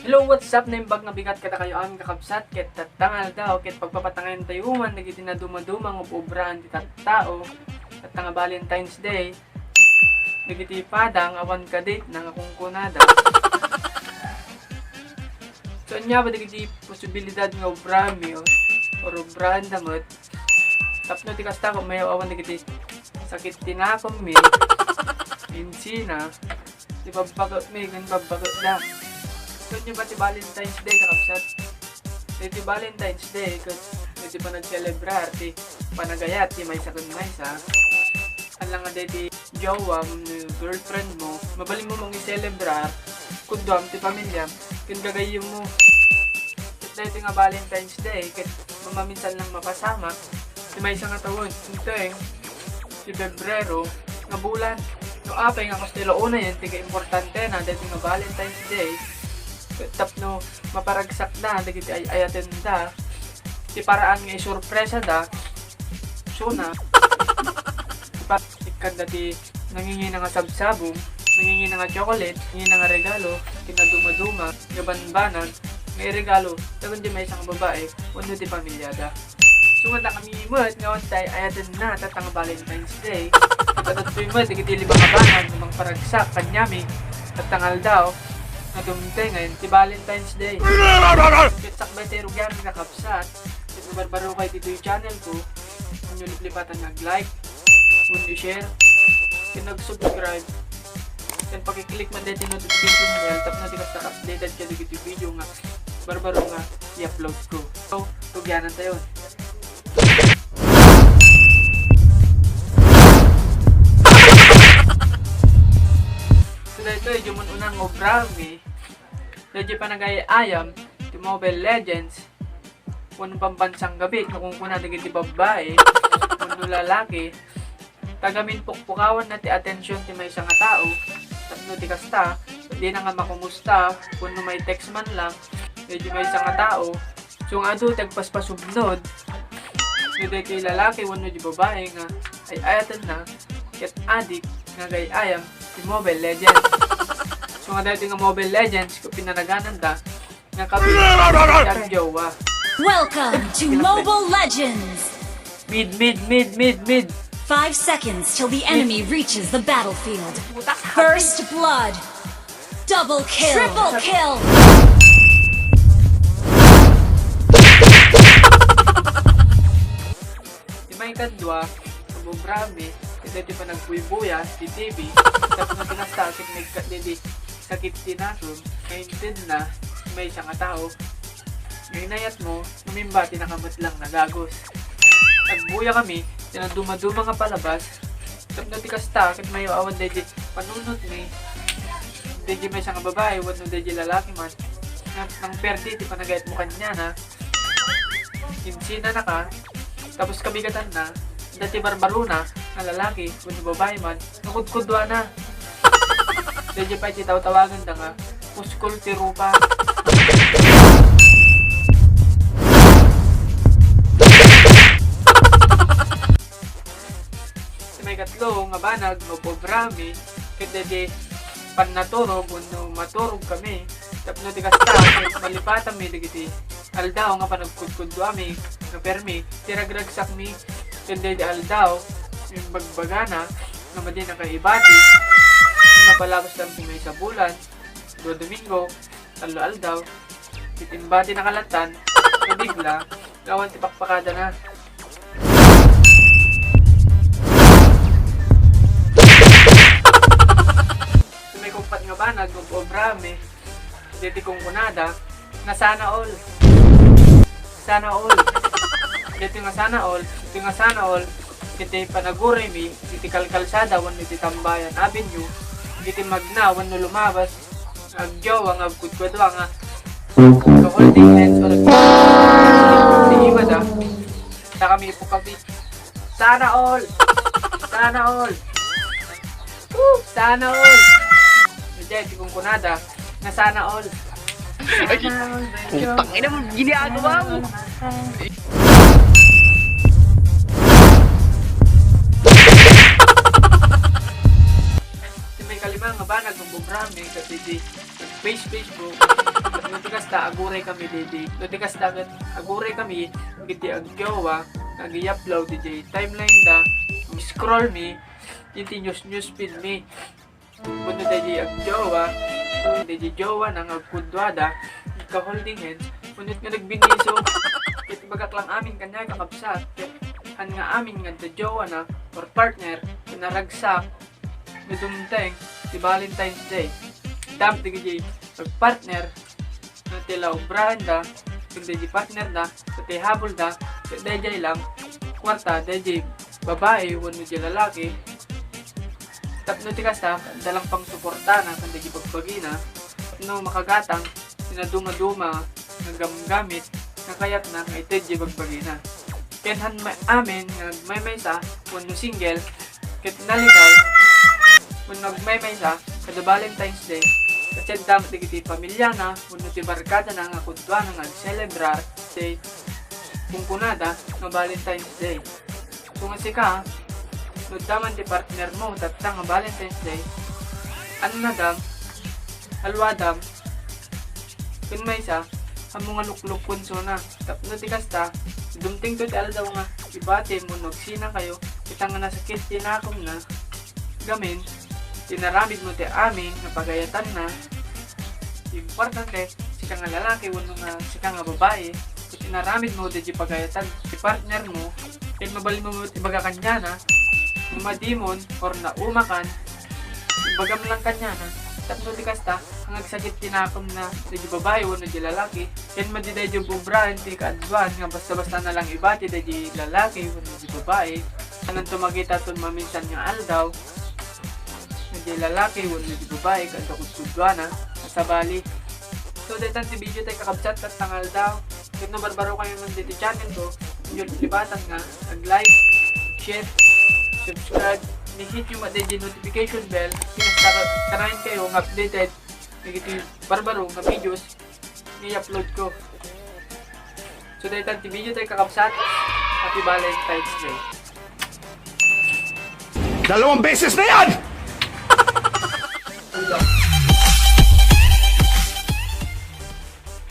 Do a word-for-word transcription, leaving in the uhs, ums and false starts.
Hello, what's up? Naimbag nga bigat kadakayo amin kakabsat, ket tatta nga aldaw, ket pagpapatangayen tayo man dagiti nadumaduma nga ub-ubraen ti tattao, tatta nga Valentine's Day, dagiti padang awan kadate na nga kunkunada. So, ania ba dagiti posibilidad nga ubrami, o, or ubraanda met? Tapno ti kasta, ket mayaw-awan dagiti sakit ti nakommi, insina, ti babbagekmi ken babbagekda. Ania ba ti Valentine's Day, kakabsat? Daytoy Valentine's Day, ket iti panagselebrar ti panagayat ti maysa ken maysa. Ania nga daytoy jowa wenno girlfriend mo, mabalin mo mang iselebrar, kuduam ti pamiliam, ken gagayyemmo. Ket daytoy nga Valentine's Day, ket mamaminsan lang mapasamak ti maysa nga tawen, inteng ti Febrero nga bulan. No apay nga kasta la unayen ti kaimportantena daytoy nga Valentine's Day, ket tapno maparagsakda dagiti ay-ayatenda, ti paraan nga isurpresada, suna, ti pa-, ikkanda ti nangingina nga sabsabong, nangingina nga chocolate, nangingina nga regalo, ti nadumaduma, nga banbanag, nga iregalo, dagiti maysa nga babae, wenno ti pamilyada. Sumanda kami met nga awan ti ay-ayatenna, tatta nga Valentine's Day. Ket adtoy met dagiti lima nga banag nga mangparagsak kaniami, tatta nga aldaw, nga dumtengen ti Valentine's Day. Ket sakbay tayo rugian nga kabsat, ket no barbarukay ditoy channel ko, inyo liplipatan nga ag-like, wenno i-share, ken nag-subscribe, ken pakiclick man daytoy notification bell tapno di kasta updated kadagiti video nga barbaro nga i-upload ko. So, rugianan tayo. So, daytoy, idiay man unang obrami, daytoy panagay-ayam ti Mobile Legends, wenno pambansang gabi, no kunkuna dagiti babbai, wenno lalaki, ta gamin pukpukawanna ti atension ti maysa nga tao, tapno ti kasta, dina nga makumusta, wenno may text man lang, daydi maysa nga tao, so nga adu ti agpaspasubnod, no daytoy lalaki wenno di babai nga ay-ayatenna, ket adik nga agay-ayam ti Mobile Legends. So nga daytoy nga Mobile Legends, ket pinanagananda, nga kabit ti agjowa. Welcome to Mobile Legends! Mid, mid, mid, mid, mid. Five seconds till the enemy reaches the battlefield. First blood. Double kill. Triple kill. Ti maikadua, nga obrami, ket daytoy panagbuybuyas ti T V, tapno ti kasta, ket nagkadidi sakit ti nakom, nga intedna, maysa nga tao, nga inayatmo, umimbati na ka met lang nagagos. Agbuya kami, ti nadumaduma nga palabas, tapno ti kasta, ket mayaw-awan daydi panunotmi, daydi maysa nga babai, wenno daydi lalaki man, nga nangperdi ti panagayatmo kaniana, insinanaka, tapos kabigatanna, daydi barbarona nga lalaki wenno babai man, nakudkuduana. Daydi pay ti tawtawaganda nga puskol ti rupa. Ti maikatlo nga banag nga obrami, ket daydi pannaturog wenno maturog kami, tapno ti kasta, ket malipatanmi dagiti aldaw nga panagkudkuduami nga permi, ti ragragsakmi, ken daydi aldaw, imbagbagana, nga madi nakaibati, mapalabas lang ti maysa bulan, dua Domingo, tallo aldaw, ket imbati na kalatan, nga bigla, nga awan ti pakpakadana. Ti maikapat nga banag nga obrami, daydi kunkunada, nga sana all. Sana all. Daydi nga sana all, daydi nga sana all, iti panaguraymi, iti kalkalsada, wenno iti Tambayan Avenue, iti magna, wenno lumabas, agjowa, nga agkudkudua, nga, ka-holding hands, or, ti imada, ta kami ipukami. Sana all! Sana all! Woo! Sana all! Diay ti kunkunada nga sana all. Ay, putang ina mo, ginagawa mo. Ti maikalima nga banag nga obrami, ket daydi page Facebook. No ti kasta, aguray kami didi. No ti kasta ket aguray kami, iti agjowa, nga ag-i-upload iti timeline da, scroll mi, iti news, news feed mi. Wenno daydi agjowa, daydi jowana nga agkuduada, ika holding hands, wenno nga nagbiniso. Ket ibagak lang amin kaniak, kakabsat, ket han nga amin nga adda jowana or partner, kinaragsak, nga dumteng ti Valentine's Day. Dam dagiti agpartner, no ti la obrahanda, ken daydi partnerda, ket ti habulda, ket daydiay lang kuarta, daydi babai wenno di lalaki. Tapno ti kasta, adda lang pangsuportana ken daydi bagbagina, tapno makagatang ti nadumaduma nga gamgamit nga kayatna nga ited di bagbagina. Ken han ma-, amin nga agmaymaysa wenno single, ket naliday wenno agmaymaysa kada Valentine's Day, kasdiay met dagiti pamilyana wenno ti barkadana nga kuduana nga agselebrar ti kunkunada nga Valentine's Day. Kung sika, no adda man ti partner mo tatta nga Valentine's Day, annadam, alwadam, ken maysa, ammo nga luklukkonsona. Tapno ti kasta, dumtengto ti aldaw nga ibatim wenno agsinakayo, ita nga nasakit ti nakomna, gamin, inaramidmo ti amin nga pagayatanna. Importante, sika nga lalaki wenno nga sika nga babai, ket inaramidmo daydi pagayatan ti partnermo, ket mabalinmo met ibaga kaniana, no madimon or naumakan, ibagam lang kaniana, tapno ti kasta, nga agsakit ti nakomna daydi babai wenno di lalaki, ken madi daydi ubraen ti kaaduan nga basta-basta na lang ibati daydi lalaki wenno di babai, sananto makitaton maminsan nga aldaw, nga di lalaki wenno di babai nga agkudkuduana, a sabali. So, daytan ti video tay kakabsat, tatta nga aldaw. Ket no barbaro kayo man diti channel ko, inyo libatan nga ag-like, share, subscribe, ni hit nyo met daydi notification bell, ken kanayon kayo nga updated dagiti barbaro nga videos nga i-upload ko. So, daytan ti video tay kakabsat. Happy Valentine's Day. Dalawang beses na yan!